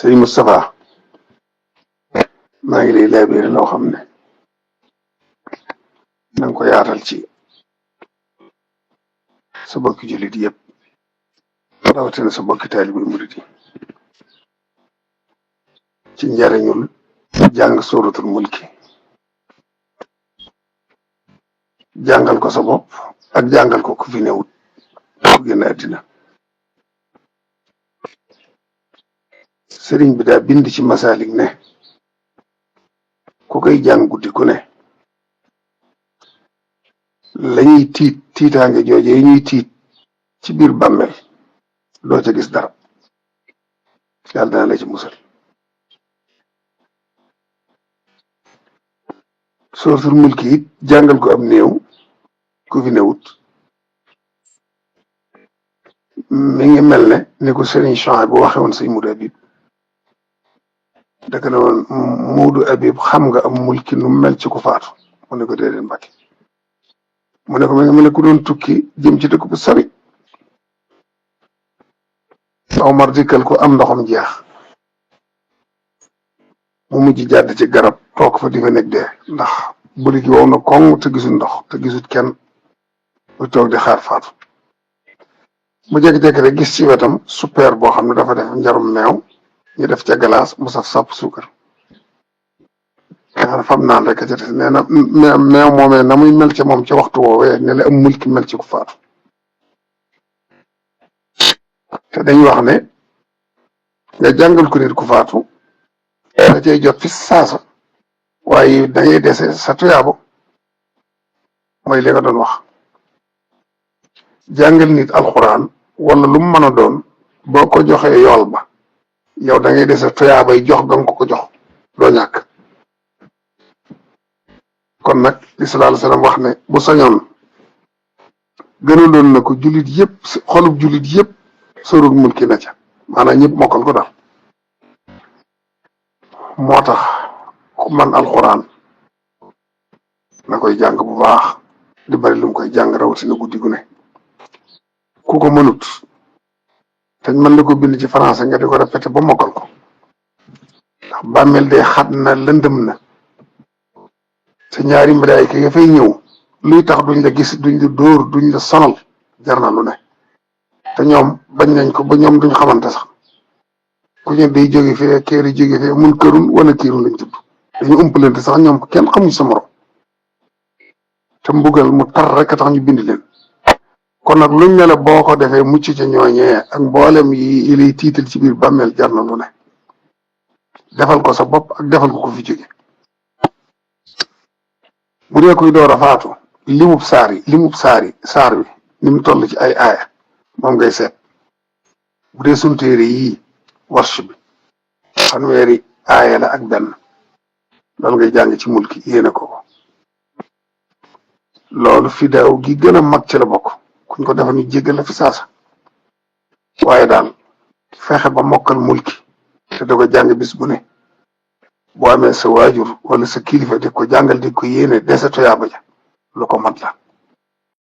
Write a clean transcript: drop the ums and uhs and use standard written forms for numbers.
sëñ Moustapha maa ngi lay laabire loo xam ne na nga ko yaatal ci sa bokki jullit yëpp rawatina sa bokki taalibe murit yi ci njariñul jàng suratul mulki jàngal ko sa bopp ak jàngal ko ku fi newut ku génn àddina sëriñ bi daa bind ci masaalik ne ku koy jàng guddi ku ne lañuy tiitaange jooje yi ñuy tiit ci biir bàmmeel doo ca gis dara yàlla dana la ci musal suratul mulki it jàngal ko am néew ku fi newut mi ngi mel ne ni ko sëriñ Chouaib bu waxe woon sëñ Mudu Abib daka ne woon Mudu Abib xam nga am mulki nu mel ci ku faatu mu ne ko déedéet Mbàkke mu ne ko mi ngi mel ne ku doon tukki jëm ci dëkk bu sori Omar dikkal ko am ndoxam jeex mu mujj jàdd ci garab toog fa di fa nekk dee ndax buri gi wow na koŋ te gisul ndox te gisul kenn muy toog di xaar faatu mu jékki-jékki rek gis ci wetam super boo xam ne dafa def njarum meew ñu def ca galaas mu saf sàpp suukar nga fam naan rek a ca des nee na meew moomee na muy mel ci moom ci waxtu woowee ne la am mulki mel ci ku faatu te dañ wax ne nga jàngal ko nit ku faatu da cay jot fi saasa waaye da ngay dese sa tuyaabo mooy li nga doon wax jàngal nit alxuraan wala lu mu mën a doon boo ko joxee yool ba yow da ngay dese tuyaabay jox nga ko jox doo ñàkk kon nag li sallallahu alayhi wasallam wax ne bu sañoon gënaloon na ko jullit yëpp xolub jullit yëpp suratul mulki na ca maanaam ñëpp mokkal ko daal moo tax ku man alxuraan na koy jàng bu baax di bari lu mu koy jàng rawatina guddi gu ne ku ko mënut te mën na ko bind ci français nga di ko répété ba mokkal ko ndax bàmmeel de xat na lëndëm na sa ñaari malaayika ya fay ñëw luy tax duñ la gis duñ la dóor duñ la sonal jar na lu ne te ñoom bañ nañ ko ba ñoom duñ xamante sax ku ñu day jóge fee keeri jóge fee mun kërun wala kiirun lañ tudd dañu umpalante sax ñoom kenn xamuñ sa morom te mbugal mu tar rek a tax ñu bind leen kon nag luñ ne la boo ko defee mucc ca ñooñee ak mboolem yi lay tiital ci biir bàmmeel jar na lu ne defal ko sa bopp ak defal ko fi jóge bu dee koy door a faatu saar wi ni mu toll ci ay aaya moom ngay seet bu dee sunu téere yii warsh bi fanweeri aaya la ak benn loolu ngay jàng ci mulki yéene ko loolu fidaaw gi gën a mag ci la bokk kuñ ko defal ñu jéggal la fi saasa waaye daal fexe ba mokkal mulki te da ko jàng bis bu ne boo amee sa waajur wala sa kilifa di ko jàngal di ko yéene dese toyaaba ja lu ko mat la